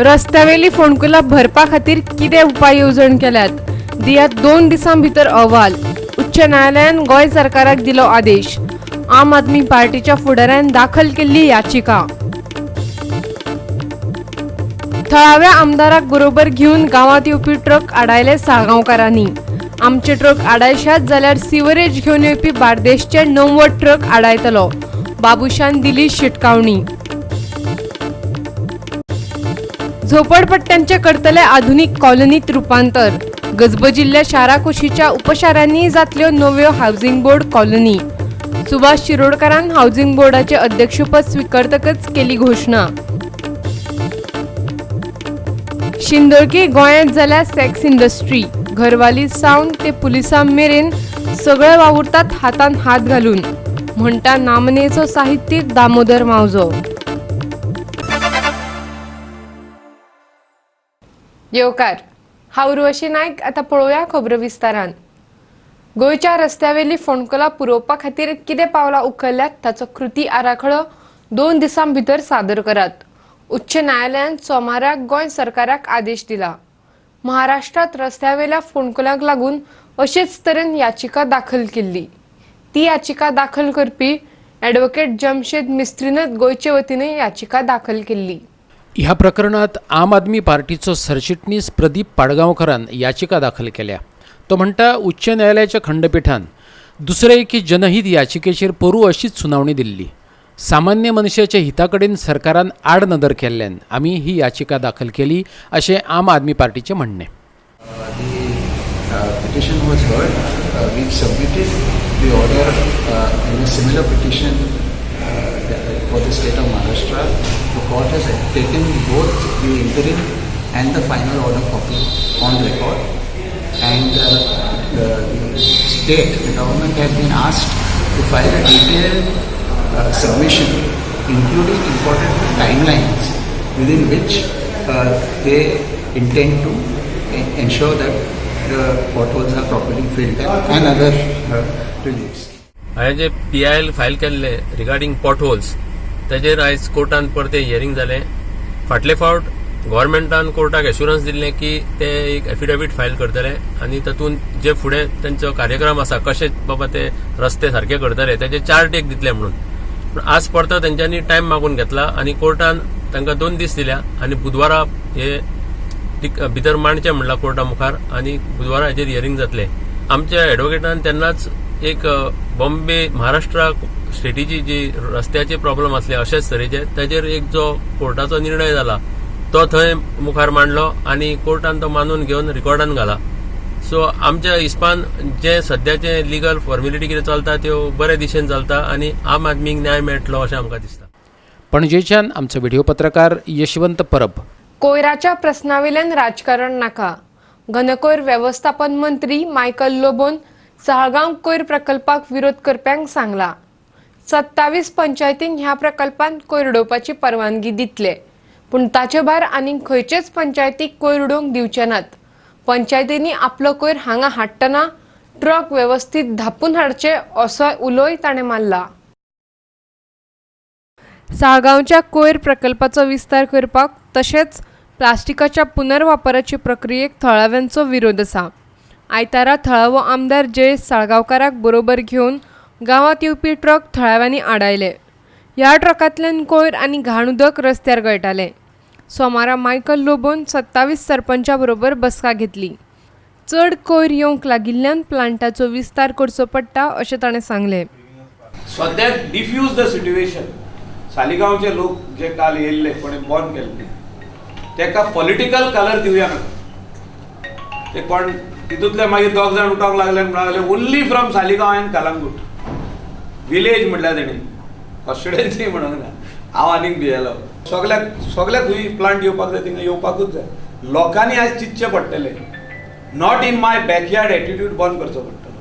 रस्त्यावेली फोंडकुलां भरपा खातीर कितें उपाय येवजण केल्यात? दियात 2 दिसां भितर अहवाल. उच्च न्यायालयान गोंय सरकाराक दिलो आदेश. आम आदमी पार्टीच्या फुडाऱ्यान दाखल केल्ली याचिका. थळाव्या आमदाराक बरोबर घेवन गांवांत येवपी ट्रक आडायले साळगांवकारांनी. आमचे ट्रक आडायशात जाल्यार सिवरेज घेवन येवपी बार्देशचे 90 ट्रक आडायतलो, बाबुशान दिली शिटकावणी. झोपडपट्ट्यांचे करतले आधुनिक कॉलनीत रुपांतर. गजबजिल्ल्या शारा कुशीच्या उपशारांनी जातल्यो नव्यो हावसिंग बोर्ड कॉलनी. सुभाष शिरोडकारान हावसिंग बोर्डाचे अध्यक्षपद स्विकारतकच केली घोशणा. शिंदळकी गोंयांत जाल्या सेक्स इंडस्ट्री. घरवाली सावन ते पुलिसां मेरेन सगळे वावुरतात हातान हात घालून, म्हणटा नामनेचो साहित्यीक दामोदर मावजो. येवकार, हांव उर्वशी नायक. आतां पळोवया खबरो विस्तारान. गोंयच्या रस्त्यावेली फोंडकुलां पुरोवपा खातीर कितें पावलां उखल्ल्यात ताचो कृती आराखडो 2 दिसां भितर सादर करात. उच्च न्यायालयान सोमाराक गोंय सरकाराक आदेश दिला. महाराष्ट्रांत रस्त्यावेल्या फोंडकुलांक लागून अशेच तरेन याचिका दाखल केल्ली. ती याचिका दाखल करपी ॲडव्होकेट जमशेद मिस्त्रीनच गोंयचे वतीन याचिका दाखल केल्ली. ह्या प्रकरणात आम आदमी पार्टीचो सरचिटणीस प्रदीप पाडगांवकरान याचिका दाखल केल्या. तो म्हणटा, उच्च न्यायालयाच्या खंडपीठान दुसरे एके जनहीत याचिकेचेर पोरूं अशीच सुनावणी दिल्ली. सामान्य मनशाच्या हिता कडेन सरकारान आड नदर केल्ल्यान आमी ही याचिका दाखल केली, अशें आम आदमी पार्टीचें म्हणणें. The petition was heard. We've submitted the order in a similar petition for the state of Maharashtra. The court has taken both the interim and the final order copy on record, and the state, the government has been asked to file a detailed submission, including important timelines within which they intend to ensure that the potholes are properly filled and other reliefs. हांवें जे PIL file केल्ले regarding potholes, तेजेर आयज कोर्टान परतें hearing जालें. फाटले फावट गव्हर्मेंटान कोर्टाक assurance दिल्लें की ते एक एफिडेवीट फायल करतले आनी तातूंत जे फुडें तेंचो कार्यक्रम आसा, कशे बाबा ते रस्ते सारके करतले, तेजे चार्ट एक दितले म्हणून. पूण आज परतो तेंच्यांनी टायम मागून घेतला आनी कोर्टान तांकां 2 दीस दिल्या आनी बुधवारा हे भितर मांडचें म्हणलां कोर्टा मुखार आनी बुधवारा हेजेर हियरींग जातलें. आमच्या एडवोकेटान तेन्नाच एक बॉम्बे महाराष्ट्रा स्टेटीची जी रस्त्याचे प्रॉब्लम आसले अशेच तरेचे, तेजेर एक जो कोर्टाचो निर्णय जाला तो थंय मुखार मांडलो आनी कोर्टान तो मानून घेवन रिकॉर्डान घाला. सो आमच्या हिसपान जे सद्याचे लिगल फॉर्मेलिटी कितें चलता त्यो बरे दिशेन चलता आनी आम आदमीक न्याय मेळटलो अशें आमकां दिसता. पणजेच्यान आमचो व्हिडिओ पत्रकार यशवंत परब. कोयराच्या प्रस्नावेल्यान राजकारण नाका. घनकोयर वेवस्थापन मंत्री मायकल लोबोन साळगांव कोयर प्रकल्पाक विरोध करप्यांक सांगला. 27 पंचायतींक ह्या प्रकल्पांत कोयर उडोवपाची परवानगी दितले, पूण ताचे भायर आनीक खंयचेच पंचायतीक कोयर उडोवंक दिवचे नात. पंचायतींनी आपलो कोयर हांगा हाडटना ट्रक वेवस्थीत धापून हाडचे, असो उलोय ताणें मारला. साळगांवच्या कोयर प्रकल्पाचो विस्तार करपाक तशेंच प्लास्टिकाच्या पुनर्वापराचे प्रक्रियेक थळाव्यांचो विरोध आसा. आयतारा थळावो आमदार जयेश साळगांवकाराक बरोबर घेवन गांवांत येवपी ट्रक थळाव्यांनी आडायले. ह्या ट्रकांतल्यान कोयर आनी घाण उदक रस्त्यार गळटालें. सोमारा मायकल लोबोन 27 सरपंचा बरोबर बसका घेतली. चड कोयर येवंक लागिल्ल्यान प्लांटाचो विस्तार करचो पडटा, अशें ताणें सांगलें. सद्याक डिफ्यूज the situation. सालिगांवचे लोक जे काल येयल्ले, कोणे बॉन केल्ले, तेका पॉलिटिकल कलर दिवया नाका. ते कोण तितूंतले मागीर दोग जाण उठोंक लागले आनी म्हणूंक लागले, only from Saligao and Calangute village म्हटल्यार तेणी कॉन्स्टिट्युएन्सी म्हणूंक ना. हांव आनीक भियेलो. सगल्याक सगल्याक खंय प्लांट येवपाक जाय थिंगा येवपाकूच जाय. लोकांनी आयज चिंतचें पडटलें. Not in my backyard attitude बंद करचो पडटलो.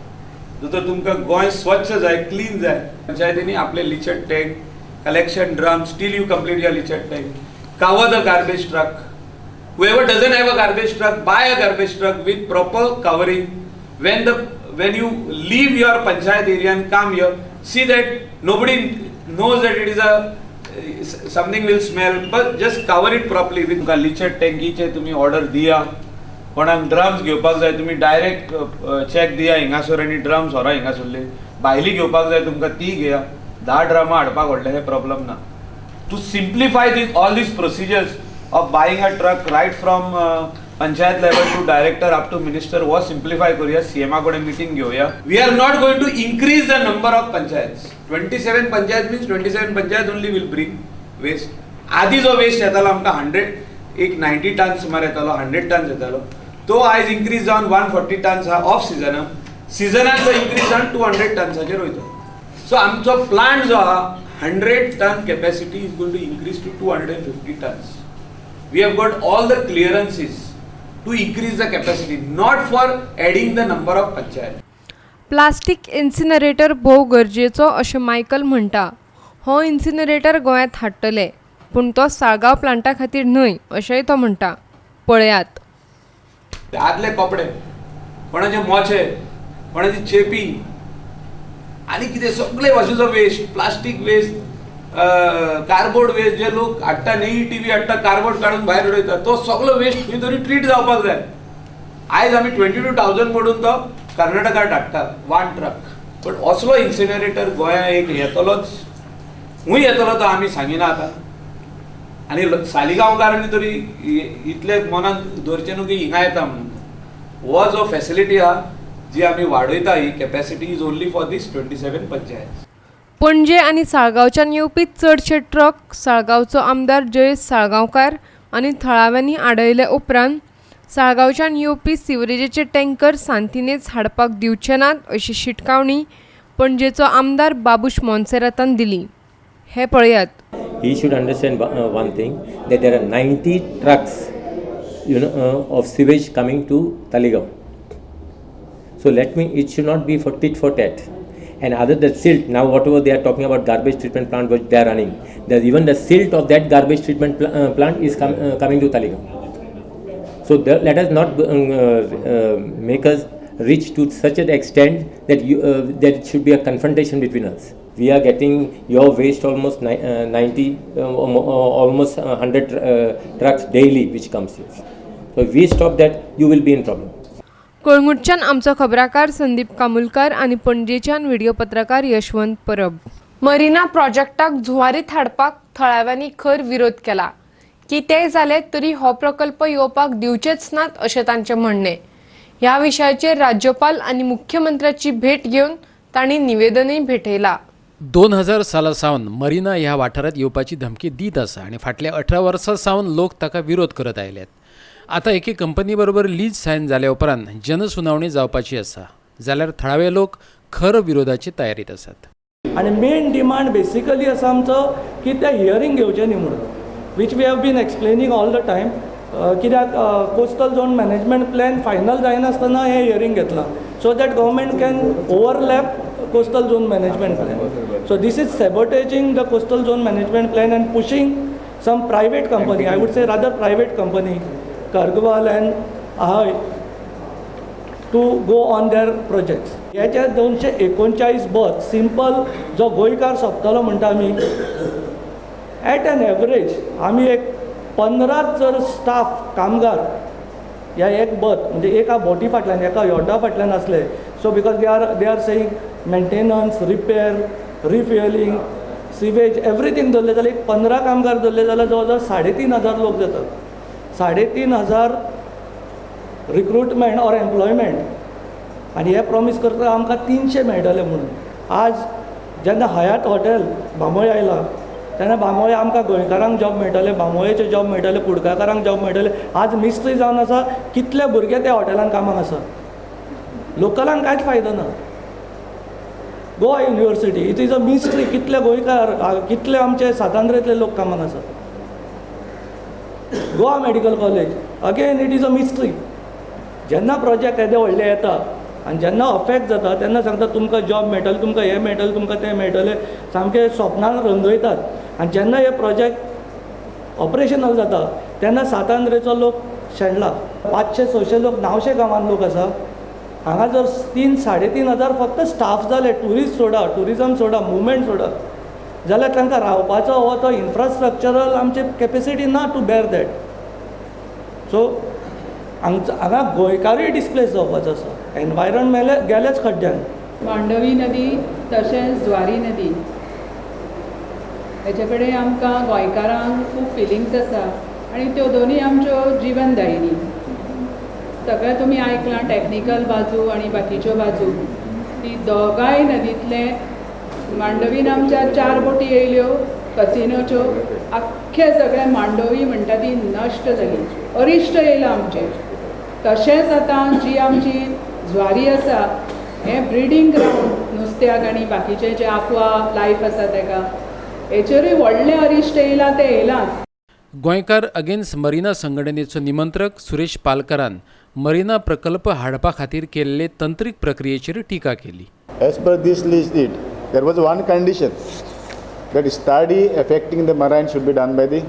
जर तर तुमकां गोंय स्वच्छ जाय, क्लीन जाय, पंचायतींनी आपले leachate tank, collection drums till you complete your leachate tank, cover the garbage truck. Whoever doesn't have a garbage truck, buy a garbage truck with proper covering. When you leave your panchayat area and come here, see that nobody knows that it is a Something will smell, but just cover it properly with तुमकां लिचेट टँकीचे तुमी order दिया. कोणाक drums घेवपाक जाय तुमी direct check दिया हिंगासर आनी drums व्हरा हिंगासरले. भायली घेवपाक जाय तुमकां ती घेया. 10 ड्रमां हाडपाक व्हडलें हें प्रॉब्लम ना. To simplify this all these procedures of buying a truck right from panchayat level to director up to minister हो सिम्प्लिफाय करूया. सीएमा कडेन मिटींग घेवया. We are not going to increase the number of panchayats. 27 panchayat means 27 panchayat only will bring waste. आदी जो waste येतालो आमकां 100 एक 90 ton सुमार येतालो, 100 टन्स येतालो, तो आयज इन्क्रीज जावन 140 टन्स आहा ऑफ सिजनाक. सिजनाक तो इन्क्रीज जावन 200 टन्साचेर वयता. सो आमचो प्लांट जो आहा 100 ton capacity is going to increase to 250 tons. We have got all the clearances to increase the capacity, not for adding the number of panchayat. Plastic incinerator भोव गरजेचो अशें Michael म्हणटा. हो इन्सिनरेटर गोंयांत हाडटले, पूण तो साळगांव प्लांटा खातीर न्हय अशेंय तो म्हणटा. पळयात. आदले कपडे, कोणाचे मोचे, कोणाची चेपी आनी कितें सगळे भाशेचो waste, plastic waste, cardboard waste जे लोक हाडटा न्ही, टीव्ही हाडटा, कार्डबोर्ड काडून भायर उडयता, तो सगळो वेस्ट खंय तरी ट्रीट जावपाक जाय. आयज आमी 22,000 मोडून तो कर्नाटकात धाडटा 1 ट्रक. बट असलो इन्सिनरेटर गोंया एक येतलोच, खूंय येतलो तो आमी सांगिना आतां. आनी सालिगांवकारांनी तरी इतले मनांत दवरचें न्हू की हिंगा येता म्हणून. हो जो फॅसिलिटी आहा जी आमी वाडयता ही capacity is only for this 27 panchayat. Panaji आनी साळगांवच्यान येवपी चडशे ट्रक साळगांवचो आमदार जयेश साळगांवकार आनी थळाव्यांनी आडयले उपरांत साळगांवच्यान येवपी सिवरेजीचे टँकर सांतिनेज हाडपाक दिवचे नात अशी शिटकावणी पणजेचो आमदार बाबूश मोन्सेरातान दिली. हे पळयात. He should understand one thing, that there are 90 trucks, you know, of sewage coming to Taleigao. So it should not be for tit for tat. And other than silt, now whatever they are talking about garbage treatment plant which they are running, there's even the silt of that garbage treatment plant is coming to Taleigao. So let us not make us reach to such an extent that there should be a confrontation between us. We are getting your waste almost 90, almost 100 trucks daily which comes here. So if we stop that, you will be in problem. कळंगूटच्यान आमचो खबराकार संदीप कामुलकार आनी पणजेच्यान video पत्रकार यशवंत परब. Marina प्रोजेक्टाक जुवारीत हाडपाक थळाव्यांनी खर विरोध केला. कितेंय जालें तरी हो प्रकल्प येवपाक दिवचेच नात अशें तांचें म्हणणें. ह्या विशयाचेर राज्यपाल आनी मुख्यमंत्र्याची भेट घेवन तांणी निवेदनूय भेटयलां. 2000 साला सावन मरिना ह्या वाठारांत येवपाची धमकी दीत आसा आनी फाटल्या 18 वर्सां सावन लोक ताका विरोध करत आयल्यात. आतां एके कंपनी बरोबर लीज सायन जाल्या उपरांत जनसुनावणी जावपाची आसा, जाल्यार थळावे लोक खर विरोधाची तयारीत आसात. आनी मेन डिमांड बेसिकली आसा आमचो की ते हियरींग घेवचें न्ही म्हणून, which we have been explaining all the time. कित्याक coastal zone management plan final जायनासतना हें हियरींग घेतलां, so that government can overlap coastal zone management plan. So this is sabotaging the coastal zone management plan and pushing some private company, I would say rather private company, Kargwal and Ahoi, to go on their projects. हेचे 239 birth simple जो गोंयकार सोंपतलो म्हणटा आमी, eight an average आमी एक 15 जर staff कामगार ह्या एक बर्थ म्हणजे एका बोटी फाटल्यान एका यॉटा फाटल्यान आसले, so because they are saying maintenance, repair, refuelling, sewage, everything धरले जाल्यार एक 15 कामगार धरले जाल्यार जवळ जवळ 3,500 लोक जातात. 3,500 रिक्रुटमेंट ऑर एम्प्लॉयमेंट. आनी हे प्रॉमीस करता आमकां 300 मेळटले म्हणून. आज जेन्ना हयात हॉटेल बांबोळे आयला तेन्ना बांबोळे आमकां गोंयकारांक जॉब मेळटले, बांबोळेचे जॉब मेळटले, कुडकाकारांक जॉब मेळटले. आज मिस्त्री जावन आसा कितले भुरगे त्या हॉटेलान कामाक आसा, लोकलांक कांयच फायदो ना. Goa university it is a mystery, कितले गोंयकार कितले आमचे सातांद्रेंतले लोक कामाक आसा. Goa medical college again it is a mystery. जेन्ना प्रोजेक्ट येदे व्हडले येता आनी जेन्ना अफेक्ट जाता तेन्ना सांगता तुमकां जॉब मेळटले, तुमकां हें मेळटलें, तुमकां तें मेळटलें, सामकें स्वप्नान रंगयतात. आनी जेन्ना हे प्रोजेक्ट ऑपरेशनल जाता तेन्ना सातांद्रेचो लोक शेणला. 500-600 लोक 900 गांवांत लोक आसा. हांगा जर 3,000-3,500 फक्त स्टाफ जाले, ट्युरिस्ट सोडा, ट्युरिजम सोडा, मुवमेंट सोडा, जाल्यार तांकां रावपाचो हो तो इन्फ्रास्ट्रक्चरल आमची कॅपेसिटी ना टू बेर that. सो हांगचो हांगा गोंयकारूय डिस्प्लेस जावपाचो आसा, एनवायरमेंट मेले गेलेच खड्ड्यान. मांडवी नदी तशेंच ज्वारी नदी हेचे कडेन आमकां गोंयकारांक खूब फिलिंग्स आसा आनी त्यो दोनूय आमच्यो जिवनदायिनी. सगळें तुमी आयकलां टॅक्निकल बाजू आनी बाकीच्यो बाजू. ती दोगांय नदींतले मांडवीन आमच्या 4 बोटी येयल्यो कसिनोच्यो, आख्खे सगळे मांडवी म्हणटा ती नश्ट जाली, अरिश्ट येयलां आमचें. तशेंच आतां जी आमची ज्वारी आसा हें ब्रिडींग ग्रावंड नुस्त्याक आनी बाकीचें जें आक्वा लायफ आसा तेका, हेचेरूय व्हडलें अरिश्ट येयलां तें येयलांच. गोंयकार अगेन्स्ट मरिना संघटनेचो निमंत्रक सुरेश पालकरान मरिना प्रकल्प हाडपा खातीर केल्ले तंत्रीक प्रक्रियेचेर टिका केली. As per this list deed, there was one condition that study affecting the marine should be done by the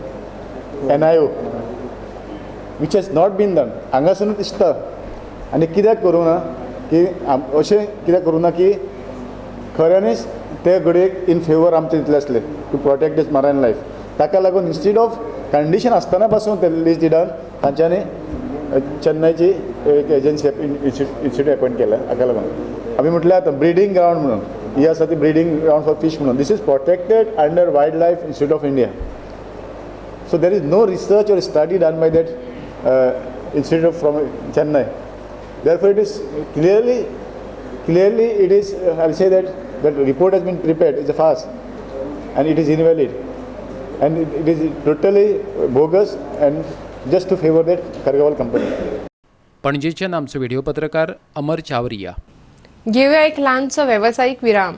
NIO, which has not been done. हांगासरूच दिसता आनी कित्याक करूं ना की अशें कित्याक करूं ना की खऱ्यांनीच ते घडयेक इन फेवर आमचे तितले आसले to protect this marine life. ताका लागून इन्स्टीड ऑफ कंडिशन आसतना पासून ते लिस्ट डिडान तांच्यांनी चेन्नयची एक एजन्सी इन्स्टिट्यूट अपॉयंट केल्या. हाका लागून आमी म्हटल्यार आतां ब्रिडींग ग्रावंड म्हणून ही आसा ती ब्रिडींग ग्रावंड फॉर फीश म्हणून this is protected under wild life institute of India. So there is no research or study done by that institute from Chennai. Therefore, it is clearly it is, I will say that that report has been prepared, it's a farce and it is invalid and it is totally bogus and just to favor that Kargawal company. पणजेच्यान आमचो video पत्रकार अमर चावरिया. घेऊया एक ल्हानसो वेवसायीक विराम.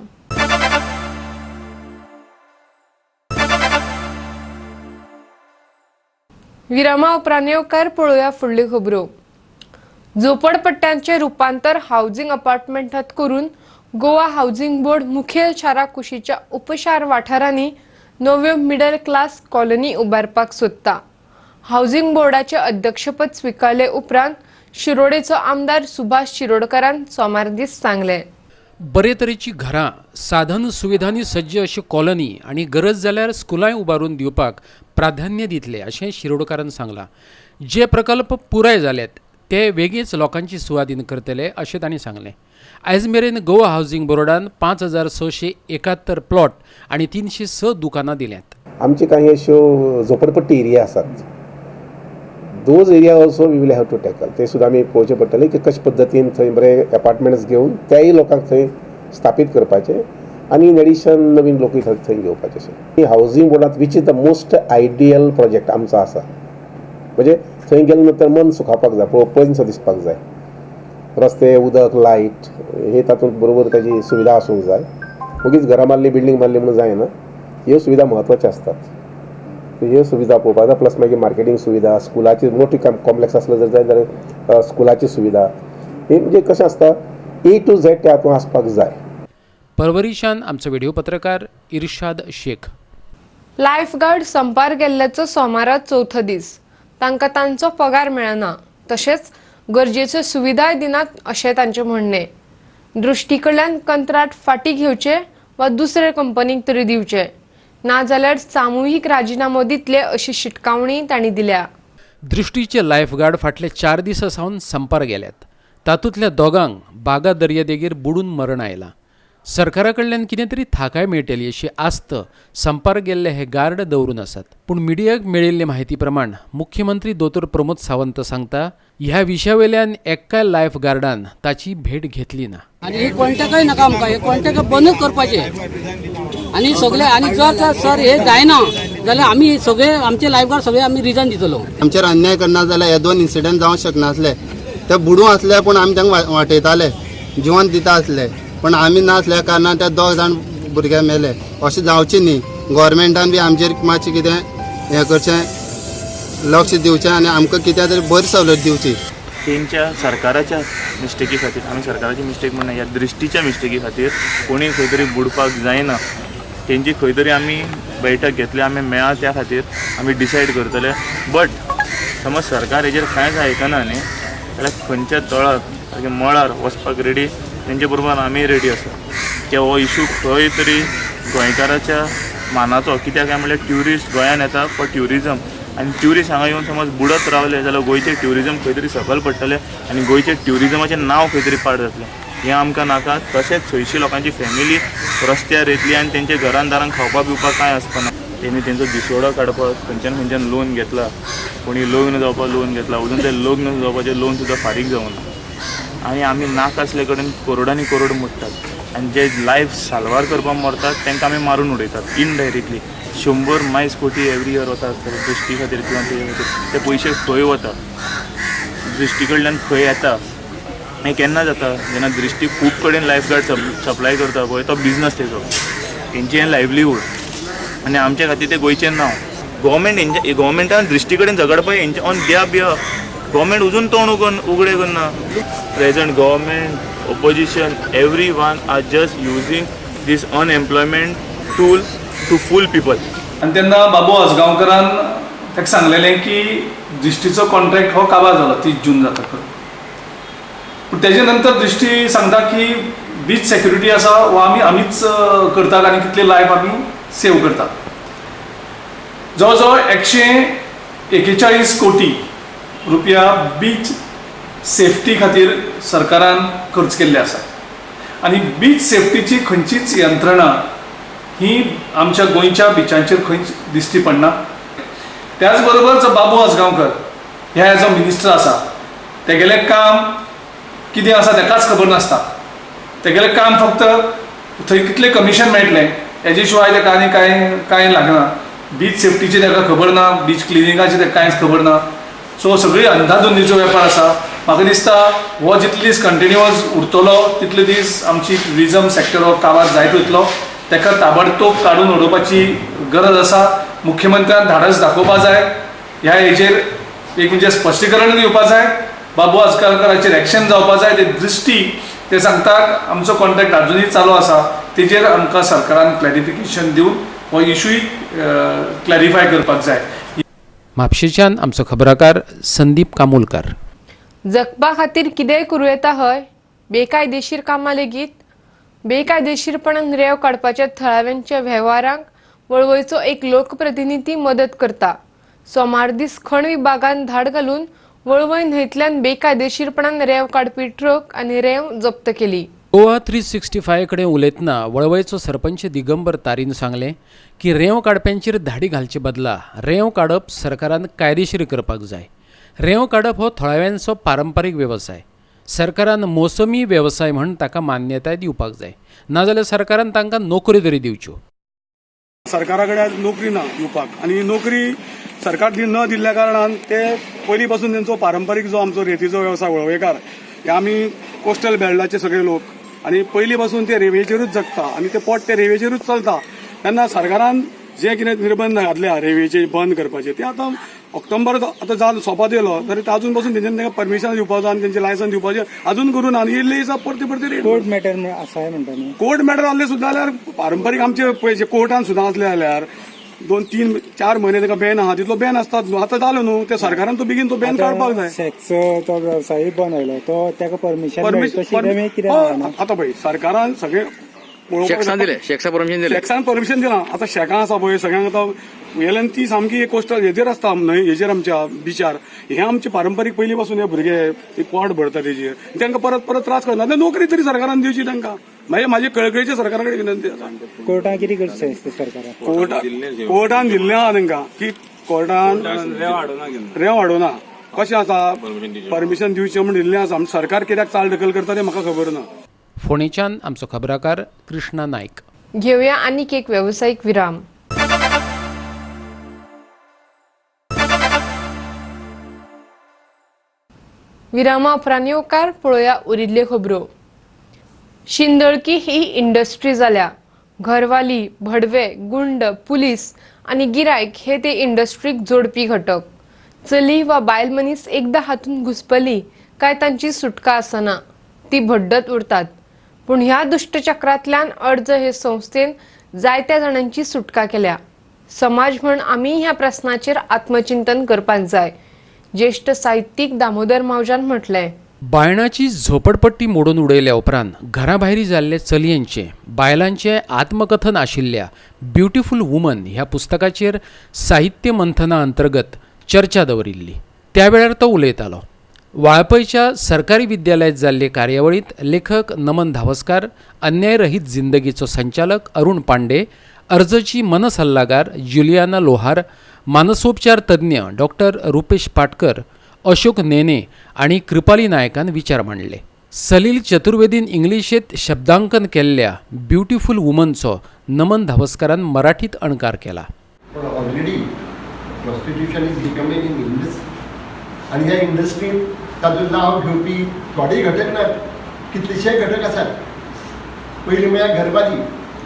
विरामा उपरांत येवकार पळोवया फुडल्यो खबरो. झोपडपट्ट्यांचे रुपांतर हावजिंग अपार्टमेंटात करून गोवा हावजिंग बोर्ड मुखेल शारा कुशीच्या उपशार वाठारांनी नव्यो मिडल क्लास कॉलनी उबारपाक सोदता. हावजिंग बोर्डाचे अध्यक्षपद स्विकारले उपरांत शिरोडेचो आमदार सुभाष शिरोडकरान सोमार दीस सांगले. बरे तरेची घरां, साधन सुविधांनी सज्ज अशी कॉलनी आनी गरज जाल्यार स्कुलांय उबारून दिवपाक प्राधान्य दितले अशें शिरोडकारान सांगलां. जे प्रकल्प पुराय जाल्यात ते वेगींच लोकांची सुवादीन करतले अशें तांणी सांगलें. आयज मेरेन गोवा हावजिंग बोर्डान 5671 प्लॉट आनी 306 दुकानां दिल्यांत. आमची काही अश्यो झोपडपट्टी एरिया आसात, those area also we will have to tackle. ते सुद्दां आमी पळोवचें पडटलें की कशे पद्दतीन थंय बरे एपार्टमेंट्स घेवन त्याय लोकांक थंय स्थापीत करपाचें आनी इन एडिशन नवीन लोकूय थंय घेवपाचे. अशें housing बोर्डांत which is the most ideal project आमचो आसा, म्हणजे थंय गेले नंतर मन सुखावपाक जाय, पळोवपा दिसपाक जाय, रस्ते, उदक, लायट हे तातूंत बरोबर ताजी सुविधा आसूंक जाय. वगीच घरां मारली, बिल्डींग मारली म्हणून जायना, ह्यो सुविधा म्हत्वाच्यो आसतात. ह्यो सुविधा पळोवपाक जाय, प्लस मागीर मार्केटींग सुविधा, स्कुलाची मोठी कॉम्प्लेक्स आसलो जर जाय जाल्यार स्कुलाची सुविधा, हे म्हणजे कशें आसता ए टू झेड ते हातूंत आसपाक जाय. परवरीच्यान आमचो व्हिडिओ पत्रकार इर्शाद शेख. लायफगार्ड संपार गेल्ल्याचो सोमारा चवथो दीस. तांकां तांचो पगार मेळना तशेंच गरजेच्यो सुविधाय दिनात अशें तांचें म्हणणें. दृश्टी कडल्यान कंत्राट फाटीं घेवचें वा दुसरे कंपनीक तरी दिवचें, नाजाल्यार सामुहीक राजिनामो दितले अशी शिटकावणी तांणी दिल्या. दृश्टीचे लायफगार्ड फाटले 4 दिसां सावन संपार गेल्यात. तातूंतल्या दोगांक बागा दर्यादेगेर बुडून मरण आयलां. सरकारा कडल्यान कितें तरी थाकाय मेळटली अशी आस्त संपार गेल्ले हे गार्ड दवरून आसात. पूण मिडियाक मेळिल्ले म्हायती प्रमाण मुख्यमंत्री दोतोर प्रमोद सावंत सांगता ह्या विशयावेल्यान एकाय लायफ गार्डान ताची भेट घेतली ना. आनी हे कॉन्ट्रॅक्टय नाका आमकां, हे कॉन्ट्रॅक्ट बंदूच करपाचें आनी सगळे. आनी जर सर हे जायना जाल्यार आमी सगळे आमचे लायफगार्ड सगळे आमी रिजन दितलो. आमचेर अन्याय करना जाल्यार हे 2 इन्सिडंट जावंक शकनासले. ते बुडूं आसले पूण आमी तांकां वाटयताले, जिवन दिता आसले, पण आमी नासल्या कारणान ते 2 जाण भुरगे मेले. अशें जावचें न्ही. गोवोरमेंटान बी आमचेर मातशें कितें हें करचें, लक्ष दिवचें आनी आमकां कितें तरी बरी सवलत दिवची. तेंच्या सरकाराच्या मिस्टेकी खातीर, आमी सरकाराची मिस्टेक म्हणना, ह्या दृश्टीच्या मिस्टेकी खातीर कोणी खंय तरी बुडपाक जायना. तेंची खंय तरी आमी बैठक घेतली, आमी मेळा त्या खातीर आमी डिसायड करतले. बट समज सरकार हेजेर कांयच आयकना न्ही जाल्यार खंयच्या तळार सारकें मळार वचपाक रेडी, तेंचे बरोबर आमी रेडी आसा की हो इशू खंय तरी गोंयकाराच्या मानाचो, कित्याक काय म्हणल्यार ट्युरिस्ट गोंयान येता फॉर ट्युरिजम आनी ट्युरिस्ट हांगा येवन समज बुडत रावले जाल्यार गोंयचें ट्युरिजम खंय तरी सकयल पडटलें आनी गोंयचें ट्युरिजमाचें नांव खंय तरी पाड जातलें, हें आमकां नाका. तशेंच 600 लोकांची फॅमिली रस्त्यार येतली आनी तेंच्या घरान दारान खावपा पिवपाक कांय आसपाना. तेणी तेंचो दिसवडो काडपाक खंयच्यान खंयच्यान लोन घेतला, कोणी लग्न जावपाक लोन घेतला, अजून ते लग्न जावपाचें लोन सुद्दां फारीक जावना आनी आमी नाका आसले कडेन करोडांनी करोड मोडटात आनी जे लायफ साल्वार करपाक मरतात तांकां आमी मारून उडयतात इनडायरेक्टली. 100 मायज कोटी एवरी इयर वता आसतले दृश्टी खातीर किंवा तेजे खातीर, ते पयशे खंय वता, दृश्टी कडल्यान खंय येता, हें केन्ना जाता जेन्ना दृश्टी खूब कडेन लायफ गार्ड सप्लाय करता पळय, तो बिजनस तेजो, तेंचें हें लायवलीहूड आनी आमच्या खातीर तें गोंयचें नांव. गव्हर्मेंट हेंच्या गव्हर्मेंटान दृश्टी कडेन झगडपाक हेंचे ऑन द्या बिहाफ गव्हर्मेंट अजून तोंड उगडें करना. Present government, opposition, every one are just using this unemployment tool to fool people. आनी तेन्ना बाबू आजगांवकरान ताका सांगलेलें की दृश्टीचो कॉन्ट्रॅक्ट हो काबार जालो 30 जून जातकच, पूण तेजे नंतर दृश्टी सांगता की बीच सेक्युरिटी आसा हो आमी आमीच करतात आनी कितले लायफ आमी सेव करतात. जवळ जवळ 141 कोटी रुपया बीच सेफ्टी खातीर सरकारान खर्च केल्ले आसा आनी बीच सेफ्टीची खंयचीच यंत्रणा ही आमच्या गोंयच्या बिचांचेर खंयच दिश्टी पडना. त्याच बरोबर जो बाबू आजगांवकर ह्या एज अ मिनिस्टर आसा तेगेलें काम कितें आसा तेकाच खबर नासता. तेगेलें काम फक्त थंय कितलें कमिशन मेळटलें हेजे शिवाय तेका आनी कांय कांय लागना. बीच सेफ्टीची तेका खबर ना, बीच क्लिनिंगाची तेका कांयच खबर ना. सो सगळी अंधाधुंदीचो वेपार आसा. म्हाका दिसता हो जितले दीस कंटिन्युअस उरतलो तितले दीस आमची ट्युरिजम सेक्टर हो काबार जायत वयतलो. तेका ताबडतोब काडून उडोवपाची गरज आसा. मुख्यमंत्र्यान धाडस दाखोवपा जाय, ह्या हेजेर एक म्हणजे स्पश्टीकरण दिवपा जाय, बाबू आजगांवकराचेर एक्शन जावपा जाय. ते दृश्टी ते सांगतात आमचो कॉन्ट्रॅक्ट अजुनूय चालू आसा, तेजेर आमकां सरकारान क्लॅरिफिकेशन दिवन हो इशूय क्लॅरिफाय करपाक जाय. म्हापशेच्यान आमचो खबराकार संदीप कामुलकार. जगपा खातीर कितेंय करूं येता हय, बेकायदेशीर कामां लेगीत. बेकायदेशीरपणान रेंव काडपाच्या थळाव्यांच्या वेव्हारांक वळवयचो एक लोकप्रतिनिधी मदत करता. सोमार दीस खण विभागान धाड घालून वळवय न्हंयतल्यान बेकायदेशीरपणान रेंव काडपी ट्रक आनी रेंव जप्त केली. गोवा 365 कडेन उलयतना वळवयचो सरपंच दिगंबर तारीन सांगलें की रेंव काडप्यांचेर धाडी घालचे बदला रेंव काडप सरकारान कायदेशीर करपाक जाय. रेंव काडप हो थळाव्यांचो पारंपारीक वेवसाय, सरकारान मोसमी वेवसाय म्हण ताका मान्यताय दिवपाक जाय, नाजाल्यार सरकारान तांकां नोकरी तरी दिवच्यो. सरकारा कडेन आज नोकरी ना दिवपाक आनी नोकरी सरकार न दिल्ल्या कारणान ते पयलीं पासून तेंचो पारंपारीक जो आमचो रेतीचो वेवसाय वळवयकार हे आमी कोस्टल बेल्टाचे सगळे लोक आनी पयलीं पासून ते रेंवेचेरूच जगता आनी ते पोट ते रेंवेचेरूच चलता. तेन्ना सरकारान जे कितें निर्बंध घातल्या रेंवेचे बंद करपाचे ते आतां ऑक्टोबर आतां जाल सोंपत येयलो तरी अजून पासून तेंच्यानी तांकां परमिशन दिवपाचो आनी तेंचें लायसन्स दिवपाचें अजून करूं ना. आनी इल्ले दिसा परती परती कोर्ट मॅटर आसा म्हणटा न्ही, कोर्ट मॅटर आसले सुद्दां जाल्यार पारंपारीक आमचे पळय कोर्टान सुद्दां आसले जाल्यार 2, 3, 4 म्हयने ताका बॅन आहा, तितलो बॅन आसता. आतां जालो न्हू ते सरकारान तो बेगीन तो बॅन काडपाक जाय. सेक्स तो वेवसाय बंद आयलो तो ताका परमिशन आतां पळय सरकारान सगळें शेक्सान परमिशन दिलां. आतां शेकां आसा पळय सगळ्यांक आतां वेल्यान ती सामकी कोस्टल हेजेर आसता न्हय, हेजेर आमच्या बिचार हे आमचे पारंपारीक पयलीं पासून हे भुरगे ते पोट भरता तेजेर, तांकां परत परत त्रास करना. नोकरी तरी सरकारान दिवची तांकां. मागीर म्हाजी कळकळीचे सरकारा कडेन विनंती आसा. कोर्टान कितें करचें सरकारान? कोर्टान दिल्लें आहा तांकां की कोर्टान रेंव हाडूना कशें आसा परमिशन दिवचें म्हूण दिल्लें आसा. सरकार कित्याक चाल दखल करता तें म्हाका खबर ना. फोंडेच्यान आमचो खबराकार कृष्णा नायक. घेवया आनीक एक वेवसायीक विराम. विरामा उपरांत येवकार पळोवया उरिल्ल्यो खबरो. शिंदळकी ही इंडस्ट्री जाल्या. घरवाली, भडवे, गुंड, पुलीस आनी गिरायक हे ते इंडस्ट्रीक जोडपी घटक. चली वा बायल मनीस एकदां हातूंत घुसपली काय तांची सुटका आसना, ती भड्डत उरतात. पूण ह्या दुश्टचक्रांतल्यान अर्ज हे संस्थेन जायत्या जाणांची सुटका केल्या. समाज म्हण आमी ह्या प्रस्नाचेर आत्मचिंतन करपाक जाय, ज्येश्ठ साहित्यीक दामोदर मावजान म्हटलें. बायणाची झोपडपट्टी मोडून उडयल्या उपरांत घराभायरी जाल्ले चलयांचे बायलांचे आत्मकथन आशिल्ल्या ब्युटिफूल वुमन ह्या पुस्तकाचेर साहित्य मंथना अंतर्गत चर्चा दवरिल्ली. त्या वेळार तो उलयतालो. वाळपयच्या सरकारी विद्यालयात जाल्ले कार्यावळींत लेखक नमन धावस्कार, अन्यायरहित जिंदगीचो संचालक अरुण पांडे, अर्जची मनसल्लागार ज्युलियाना लोहार, मानसोपचार तज्ज्ञ डॉक्टर रुपेश पाटकर, अशोक नेने आणि कृपाली नायकान विचार मांडले. सलील चतुर्वेदीन इंग्लिशेत शब्दांकन केल्ल्या ब्युटिफूल वुमनचो नमन धावस्करान मराठीत अणकार केला. Already prostitution is becoming in industry आनी ह्या इंडस्ट्रीन ताजो लाव घेवपी थोडे घटक नात, कितलेशे घटक आसात. पयलीं म्हळ्यार घरवाली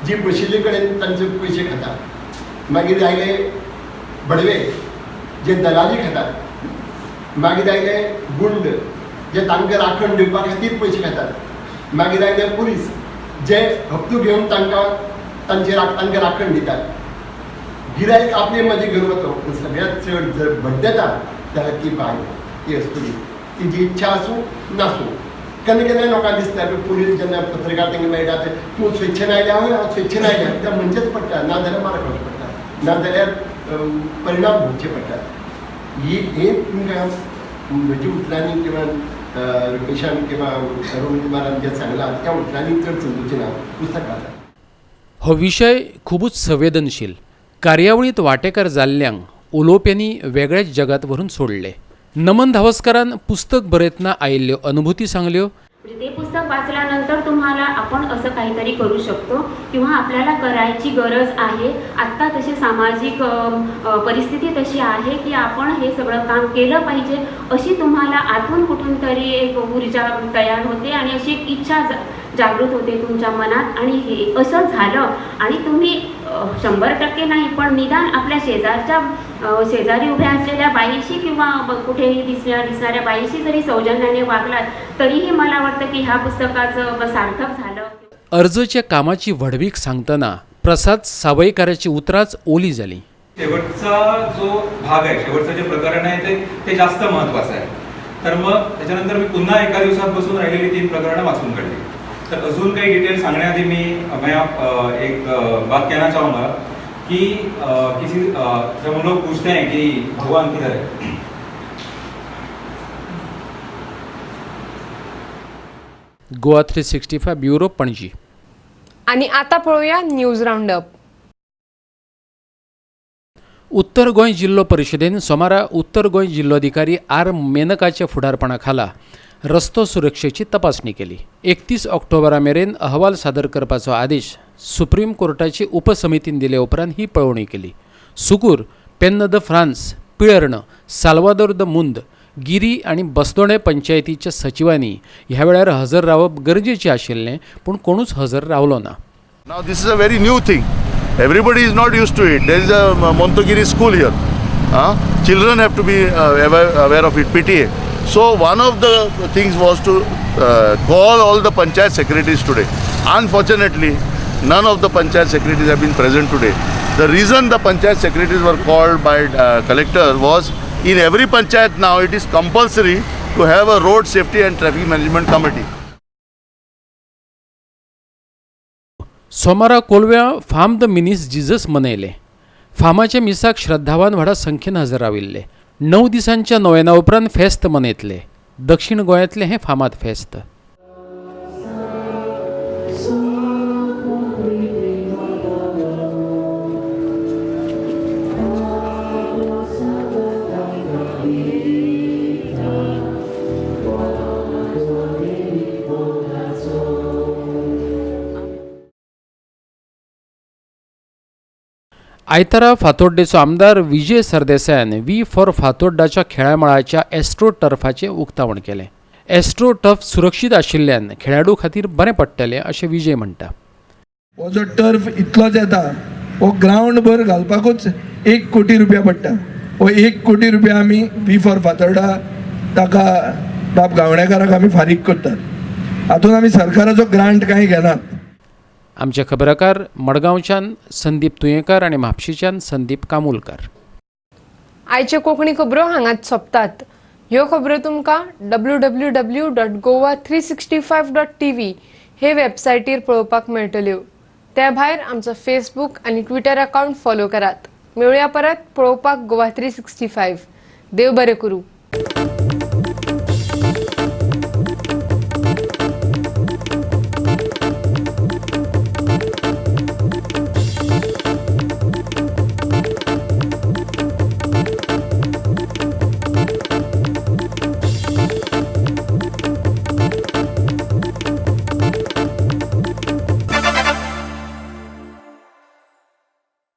जी बशिल्ले कडेन तांचे पयशे खाता, मागीर आयले बडवे जे दलाली खातात, मागीर आयले गुंड जे तांकां राखण दिवपा खातीर पयशे खातात, मागीर आयले पुलीस जे हप्तो घेवन तांकां तांचे तांकां राखण दितात. गिरायक आपले मदीं घेवन वता, पूण सगळ्यांत चड जर बड्डता जाल्यार ती बायल, ती अस्तुरी, तिजी इच्छा आसूं नासूं. केन्ना केन्ना लोकांक दिसता की पुलीस जेन्ना पत्रकार तांकां मेळटा ते तूं स्वेच्छेन आयल्या हय हांव स्वेच्छेन आयल्या त्या म्हणचेच पडटा, नाजाल्यार मार खावचें पडटा, नाजाल्यार परिणाम भोगचे पडटात. ही हें तुमकां म्हज्या उतरांनी किंवा रुपेशान किंवा अरुण कुमारान जें सांगलां त्या उतरांनी चड समजूचें ना, पुस्तक आसा. हो विशय खुबूच संवेदनशील. कार्यावळींत वांटेकार जाल्ल्यांक उलोवप्यांनी वेगळ्याच जगात व्हरून सोडले. नमन धावस्करान पुस्तक बरयतना आयिल्ल्यो अनुभूती सांगल्यो. ते पुस्तक वाचल्यानंतर तुम्हाला आपण असं काहीतरी करू शकतो किंवा आपल्याला करायची गरज आहे. आत्ता तशी सामाजिक परिस्थिती तशी आहे की आपण हे सगळं काम केलं पाहिजे, अशी तुम्हाला आतून कुठून तरी एक ऊर्जा तयार होते आणि अशी एक इच्छा जागृत होते तुमच्या मनात. आणि हे असं झालं आणि तुम्ही 100% नाही पण निदान आपल्या शेजारच्या शेजारी उभ्या असलेल्या बाईशी किंवा कुठेही दिसणाऱ्या बाईशी जरी सौजन्याने वागलात तरीही मला वाटतं की ह्या पुस्तकाचं सार्थक झालं. अर्जच्या कामाची व्हडवीक सांगताना प्रसाद सावयकाराची उतराच ओली झाली. शेवटचा जो भाग आहे, शेवटचं जे प्रकरण आहे ते जास्त महत्त्वाचं आहे. तर मग त्याच्यानंतर मी पुन्हा एका दिवसात बसून राहिलेली 3 प्रकरणं वाचून काढली. तर अजून काही डिटेल सांगण्याआधी मी एक बात कहना चाहूँगा कि किसी जब हम लोग पूछते हैं कि भगवान किधर है, गोवा 365 ब्युरो पणजी. आणि आता पळोवया न्यूज राउंडअप. उत्तर गोंय जिल्लो परिशदेन सोमारा उत्तर गोंय जिल्लोधिकारी are मेनकाच्या फुडारपणा खाला रस्तो सुरक्षेची तपासणी केली. 31 ऑक्टोबरा मेरेन अहवाल सादर करपाचो आदेश सुप्रीम कोर्टाची उपसमितीन दिले उपरांत ही पळोवणी केली. Sukur, Penha the France, Pilerne, Salvador the Mund, Giri आनी बसदोणे पंचायतीच्या सचिवांनी ह्या वेळार हजर रावप गरजेचें आशिल्लें, पूण कोणूच हजर रावलो ना. Now this is a very new thing. Everybody is not used to it. There is a Montogiri school here. Children have to be aware of it, PTA. So one of the things was to call all the panchayat secretaries today. Unfortunately, none of the panchayat secretaries have been present today. The reason the panchayat secretaries were called by collector was in every panchayat now it is compulsory to have a road safety and traffic management committee. सोमारा कोलव्या farm the मिनीस Jesus मनयले. फार्माच्या मिसाक श्रद्धावान व्हडा संख्येन हजर राविल्ले. 9 दिसांच्या novena उपरांत फेस्त मनयतले. दक्षिण गोंयांतलें हें फामाद फेस्त. आयतारा फातोड्डेचो आमदार विजय सरदेसायान we for फातोड्डाच्या खेळामळाच्या एस्ट्रो टर्फाचें उक्तावण केलें. एस्ट्रो टर्फ सुरक्षीत आशिल्ल्यान खेळाडू खातीर बरें पडटलें अशें विजय म्हणटा. हो जो टर्फ इतलोच येता हो ग्रावंड भर घालपाकूच 1 कोटी रुपया पडटा. हो 1 कोटी रुपया आमी we for Fatorda ताका बाब गावणेकाराक आमी फारीक करतात. हातूंत आमी सरकाराचो ग्रांट कांय घेनात. आमचे खबराकार मडगांवच्यान संदीप तुयेंकार आनी म्हापशेच्यान संदीप कामुलकार. आयच्यो कोंकणी खबरो हांगाच सोंपतात. ह्यो खबरो तुमकां www.goa365.tv हे वेबसायटीर पळोवपाक मेळटल्यो. त्या भायर आमचो फेसबूक आनी ट्विटर अकावंट फॉलो करात. मेळुया परत पळोवपाक गोवा 365. देव बरें करूं.